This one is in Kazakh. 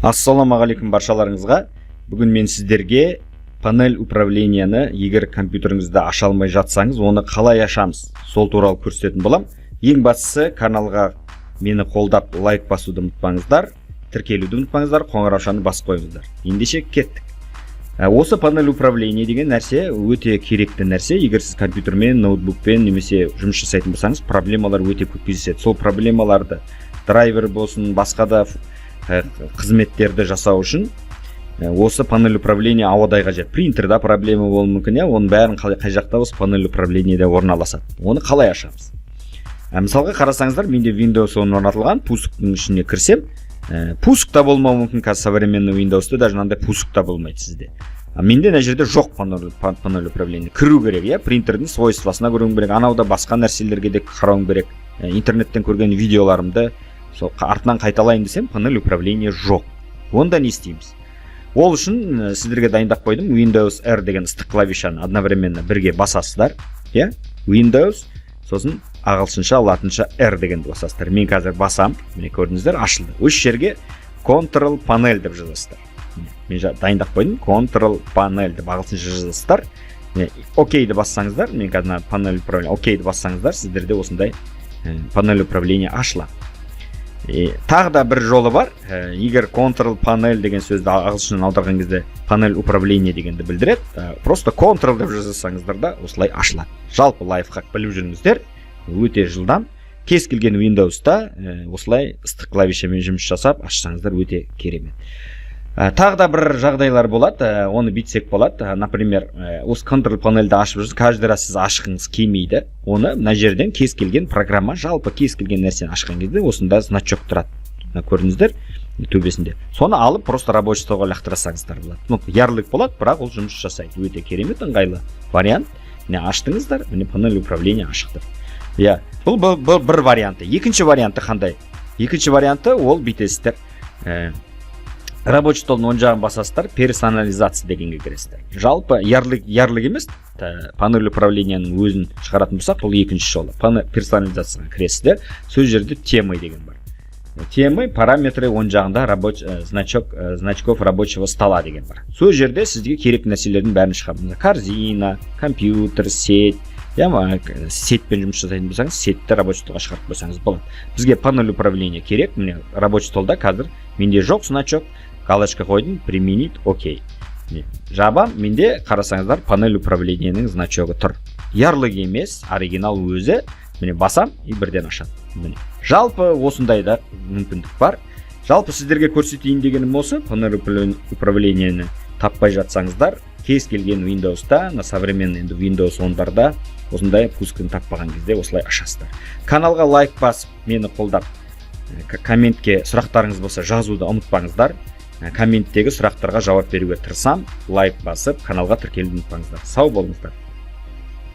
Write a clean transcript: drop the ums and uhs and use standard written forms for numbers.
Ассалаумағалейкум баршаларыңызға! Бүгін мен сіздерге панель управления ны, егер компьютеріңізді аша алмай жатсаңыз, оны қалай ашамыз, сол туралы көрсететін боламын. Ең бастысы, каналға мені қолдап, лайк басуды ұмытпаңыздар, тіркелуді ұмытпаңыздар, қоңыраушаны басып қойыңыздар. Ендеше, кеттік. Осы панель управления деген нәрсе өте керекті нәрсе. Егер сіз компьютермен, ноутбукпен немесе жұмыс жасайтын болсаңыз, проблемалар өте көп кездеседі. Сол проблемаларды, драйвер болсын, басқа да қызметтерді жасау үшін осы панель управления ауадай қажет. Принтерда проблема болуы мүмкін, иә. Оның бәрін қалай, қай жақта осы панель управление де орналасады. Оны қалай ашамыз? Мысалға, қарасаңыздар, менде Windows 10 орнатылған. Пуск тың ішіне кірсем, пуск та болмауы мүмкін. Қазір современный Windows'та даже мынандай пуск та болмайды сізде. А менде мына жерде жоқ панель управления. Кіру керек, иә, принтердің свойство сына көруім керек, анау да басқа нәрселерге де қарауым керек. Интернеттен көрген видеоларымды сол артынан қайталайын десем, панель управления жоқ. Онда не істейміз? Ол үшін сіздерге дайындап қойдым. Windows R деген ыстық клавишаны одновременно бірге басасыздар, иә, Windows, сосын ағылшынша, латынша R дегенді басасыздар. Мен қазір басам. Міне, көрдіңіздер, ашылды. Осы жерге Control панель деп жазасыздар. Міне, мен дайындап қойдым. Control панель деп ағылшынша жазасыздар. Міне, окейді бассаңыздар, мен қазір мына панель управления, окейді бассаңыздар, сіздерде осындай панель управления ашылады. Тағы да бір жолы бар. Егер Control панель деген сөзді ағылшыннан аударған кезде панель управления дегенді білдіреді. Просто Control деп жазсаңыздар да, осылай ашылады. Жалпы, лайфхак, біліп жүріңіздер, өте жылдам. Кез келген Windows'та осылай ыстық клавишамен жұмыс жасап ашсаңыздар, өте керемет. Тағы да бір жағдайлар болады, оны бүйтсек болады. Например, осы Control панельді ашып жүрсіз, каждый раз сіз ашқыңыз келмейді. Оны мына жерден кез келген программа, жалпы кез келген нәрсені ашқан кезде осында значок тұрады. Мына, көрдіңіздер, төбесінде. Соны алып, просто рабочий стол ға лақтыра болады. Ну, ярлык болады, бірақ ол жұмыс жасайды. Өте керемет, ыңғайлы вариант. Міне, аштыңыздар, міне, панель управления ашық тұр, иә. Бұл бір варианты. Екінші варианты қандай? Екінші варианты, ол бүйтесіздер: рабочий стол дың оң жағын басасыздар, персонализация дегенге кіресіздер. Жалпы ярлык емес, панель управления ның өзін шығаратын болсақ, бұл екінші жолы. Персонализацияға кіресіздер, сол жерде темы деген бар. Темы, параметры, оң жағында значок, значков рабочего стола деген бар. Сол жерде сізге керек нәрселердің бәрін шығарады: корзина, компьютер, сеть, иә. Сеть пен жұмыс жасайтын болсаңыз, сеть ті рабочий стол ға шығарып қойсаңыз болады. Бізге панель управления керек. Міне, рабочий стол да қазір менде жоқ значок. Галочка қойдым, применить, окей. Міне, жабам. Менде, қарасаңыздар, панель управления ның значогы тұр. Ярлык емес, оригинал өзі. Міне, басам и бірден ашады. Міне, жалпы осындай да мүмкіндік бар. Жалпы, сіздерге көрсетейін дегенім осы: панель управления ны таппай жатсаңыздар, кез келген Windows'та, на современный енді Windows 10-дарда осындай пуск ін таппаған кезде осылай ашасыздар. Каналға лайк басып, мені қолдап, комментке сұрақтарыңыз болса, жазуды ұмытпаңыздар. Комменттегі сұрақтарға жауап беруге тырысамын. Лайк басып, каналға тіркелуді ұмытпаңыздар. Сау болыңыздар!